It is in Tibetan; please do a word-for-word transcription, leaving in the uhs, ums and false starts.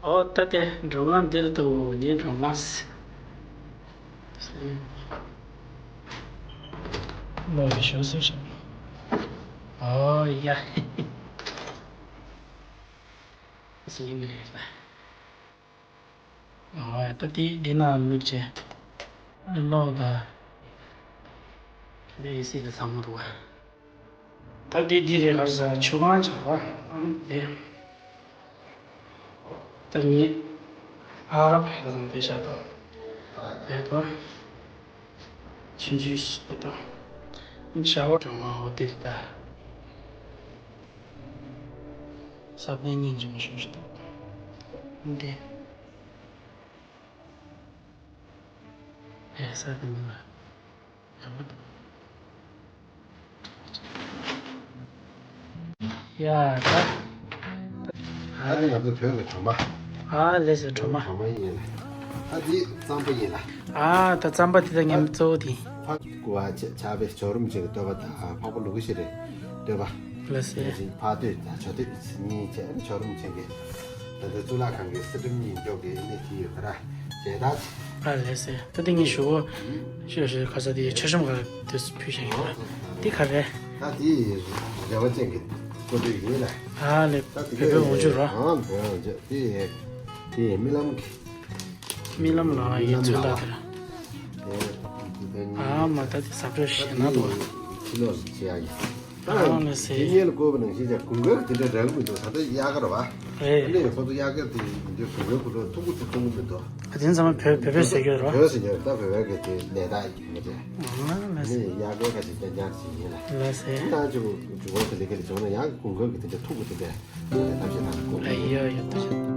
ཨོ་ད་དེ་འགྲོ་ང་འདིར་དུ་ངའི་འགྲོ་ང་ལོ་ཡི་ཞོ་ཟེར་ཞིང་ཨོ་ཡ། ཟིན་ནས་ཨོ་ད་དེ་འདི་ན་མིག་ཆེ་ལོག་ད་འདི་ཡི་སི་ལ་ཚང་མ་རུ་བ། ད་འདི་འདི་རེད་ག་ཟ་ཆུ་གང་ཆགས་པ་ཨང་དེ། ད་ངས་ཨ་རབ་ཧེ་དང་དེ་ཤ་དང་དེ་དང་ཆུ་ཆུ་ཞིག་དང་ཤ་བ་གྲོང་མ་འོ་དེ་ད་ས་བོན་སྙིང་རྗེ་མོ་ཞིག་ཞིག་དང་འདི་ཨེ་ས་དེ་མིན་ལ། ཡ་ད། ཨ་ནི་ང་ཚོ་བོད་ཀྱི་གྲོ་མ། ཨислེ་ཟེར་གྲོ་མ། གྲོ་མ་ཡིན་ལ། ཨ་འདི་རྩམ་པ་ཡིན་ལ། ཨ་ད་རྩམ་པ་དེ་ད་ངའི་གཙོ་བོ་དེ། ཕ་ཀུ་བ་ཆ་ཆ་བའི་ཇོ་རུམ་ཅིག་གི་ལྟོས་པ་དང་ཕག་པ་ལུག་གི་ཤི་རེད་ལྟོས་པ། ལ་ཟེར། ཕ་སྟོད་དང་ཇོ་སྟོད་གཉིས་བྱས་ནས་ཇོ་རུམ་ཅིག་གི། ད་ལྟ་གཙུག་ལག་ཁང་གི་སི་ཁྲོན་གཉིས་འཇོག་གི་གནས་དེ་ཡོད་ཀ་ར་ཇེ་ད། ཨ་ལེ་སེ། ད་དེ་ངས་ཞུ་བོ། ཞུ་ཞུ་ཁ་ས་དེ་མཆོད་གཤོམ་ག་དུས་ཕུལ་བཞིན་ཡོད་ར། དེ་ག་རེ། ད་དེ་རེ་བ་ཅན་གྱི་སྐོར་དེ་ཡིན་ལ། ཨ་ལེ། ད་དེ་བོད་པའི་འོང་ཆུ་ར། ཨ་བོད་འོང་ཆུ་དེ་དེ་རྨི་ལམ་གྱི། རྨི་ལམ་ལ་ཡིན་ཚོད་ལྟ་དེ་ར། དེ་དེ་ཨ་མ་ད་དེ་ཟབ་ར་ཞེ་ན་དོ། ཕྱི་ལོགས་ལ་བྱེད་ཡ་ཡིན། ཨ་ལེ་སེ། ཡིན་ལ་བཀོད་པ་ནང་བཞིན་ཀྱང་དགུན་ཁ་གི་དེ་འདྲ་རག་གི་མི་འདུག་ད་ལྟ་དབྱར་ཁ་རེད་བ། རེད། ཨ་ནི་ཁོ་ཚོ་དབྱར་ཁ་དེ་ཡིན་དུས་དགུན་ཁའི་གོ་ལོ་ཐུག་གུ་ཚོ་མཐོང་གི་མི་འདུག་ཨ་དེ་ཚང་མ་བོད་བོད་པའི་ཟས་གོས་རེད་བ། བོད་ཟས་གོས་ད་བོད་པའི་གི་དེ་ལས་ད་ཡིན་གི་རེད། ཨ་ལེ་སེ། ཨ་ནི་དབྱར་ཁ་ཁ་ཅིག་རྐྱང་རྐྱང་ཞིག་ཡིན་ལ། ལེ་སེ། ད་ཅིག་ཇུ་གོ་དེ་ལས་ཀ་ལས་བྱུང་ན་ཡང་དགུན་ཁ་གི་དེ་འདྲ་ཐུག་གུ་དེ་འདྲ་ཐབས་ཤེས་ད་དགུན་ཨ་ཡོད་ཡོད་ད།